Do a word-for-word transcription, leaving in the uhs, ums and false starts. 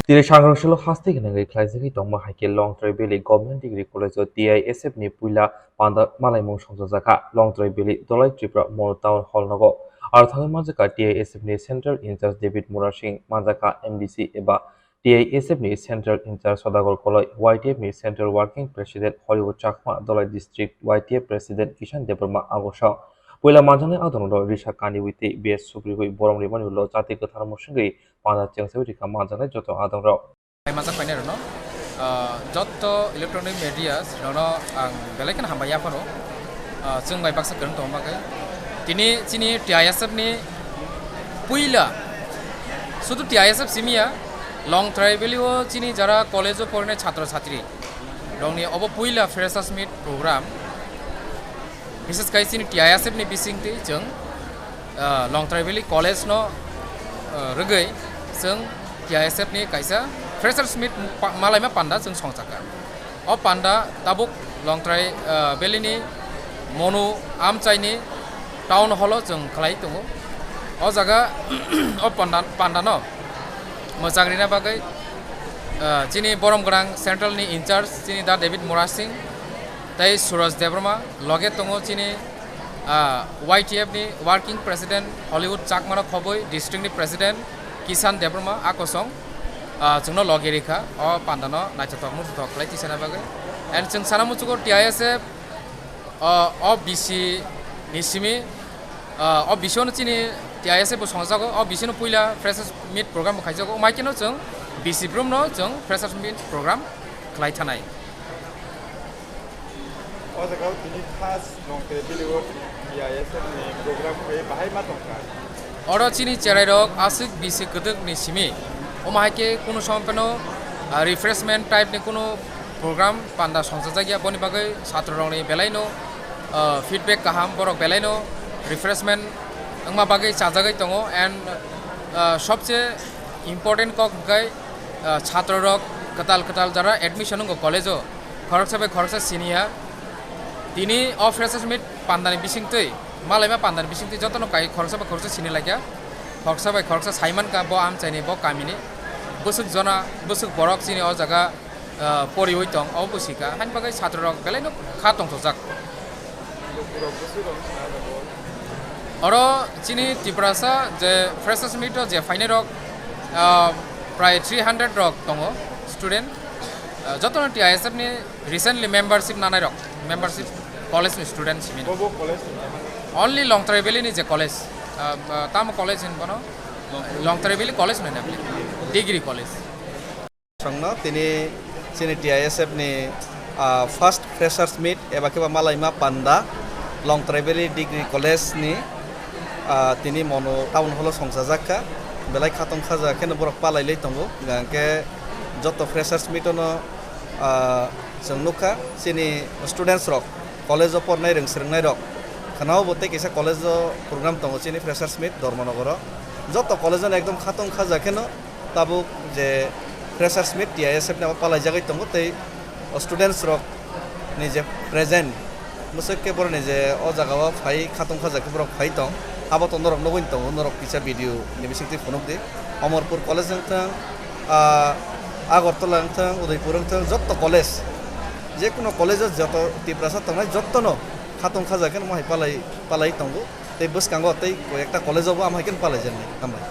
Tini sangrong silo haste gwnangwi khlaijagwi tongma hai khe Longtrai Valley Government Degree College o T I S F ni puila panda malaimung songchajakha Longtrai Valley Dolai Tripura Mall Town Hall nogo. Aro thangwi manjakha T I S F ni Central Incharge David Murasing, manjakha M D C eba T I S F ni Central Incharge Sodagar Koloi, Y T F ni Central Working President Hollywood Chakma, Dolai District Y T F President Kishan Debbarma agosong. Puila manjaknai adongrok risa kaniwi tei bes sugriwi borom rimani ulo jati kwthar musungwi panda chengsawi rikha manjaknai joto adongrok. Manjak painai rokno, ah, joto electronic media rokno ang belai kheno hambai yaphano, ah, chwng bai baksa kwrwng tongma bagwi. Tini chini T I S F ni puila, sudu T I S F simiya, Longtrai Valley o chini jara college o porinai chhatro chhatri rokni obo puila freshers meet program. Bises khai chini T I S F ni bisingtwi chwng, ah, Longtrai Valley College no, ah, rwgwi chwng T I S F ni kaisa freshers meet pa-, malaima panda chwng songchakha. O panda tabuk Longtrai, ah, Valley ni Monu Amchaini town hall o chwng khlai tongo. O jaga o panda, panda no mwchang rina bagwi, ah, chini borom gwnang central ni incharge chini da David Murasing tei Suraj Debbarma, loge tongo chini, ah, Y T F ni working president Hollywood Chakmano khobwi, district ni president Kisan Debbarma, a kosong, ah, chwngno loge rikha o pandano naithothok muthothothok khlai tisana bagwi. And chwng sana muchugo T I S F, ah, o B C ni simi, ah, o B C o no chini T I S F bo songjago, o B C o no puila freshers meet program bo khaijago, o maikeno chwng B C brum no chwng freshers meet program khlai thanai. O jaga o tini first Longtrai Valley o T I S F ni program khe bahai ma tongkha. Oro chini cherai rok aswk bisi kwdwk ni simi. Omo hai khe kunu som phano, ah, refreshment type ni kunu program panda songchajak ya, boni bagwi chhatro rok ni belai no, ah, feedback kaham, borok belai no refreshment wngma bagwi chajagwi tongo and, ah, sobse important kok hwnkhe, ah, chhatro rok kwtal kwtal jara admission wngo college o, khoroksa bai khoroksa siniya. Tini o freshers meet pandani bisingtwi, malaima pandani bisingtwi jotono kai khoroksa bai khoroksa sini laikha. Khoroksa bai khoroksa saimankha bo amchaini, bo kamini. Bwswk jona, bwswk borok chini o jaga, ah, poriwi tong, obo busikha. Haini bagwi chhatro rok belai no kha tongthokjak. Oro chini Tiprasa je freshers meet o je phainai rok, ah, prai three hundred rok tongo student. Ah, jotono T I S F ni recently membership nanai rok, membership college ni student simi. Bobo college ni? Only Longtrai Valley ni je college, ah, ah, tamo college hin bono? Longtrai Valley College no hinwi, degree college. Songno tini chini T I S F ni, ah, first freshers meet eba khe ba malaima panda Longtrai Valley Degree College ni, ah, tini Monu town hall o songchajak kha. Belai khatong khaja kheno borok palai lai tongo. Hingkhe joto freshers meet o no, ah, chwng nukha chini students rok, college o pornai rwng swrwngnai rok. Khwnao bo tei kaisa college o program tongo chini freshers meet Dharmanagar o. Joto college o no ekdom khatong khaja kheno tabuk je freshers meet T I S F ni abo palaijagwi tongo tei o students rok ni je present, mwswk khe borok ni je o jaga o phai khatong khaja khe borok phai tong, abo to norok nugwi tongo, norok kisa video ni bisingtwi phunuk di. Amarpur college wng thang, ah, Agartala wng thang, Udaipur wng thang, jotto college, je kuno college o joto Tiprasa tongnai jotto no khatong khaja khe omo hai palai, palai tongo, tei bwskango tei koi ekta college o bo amo hai khe palai jaknai, hambai.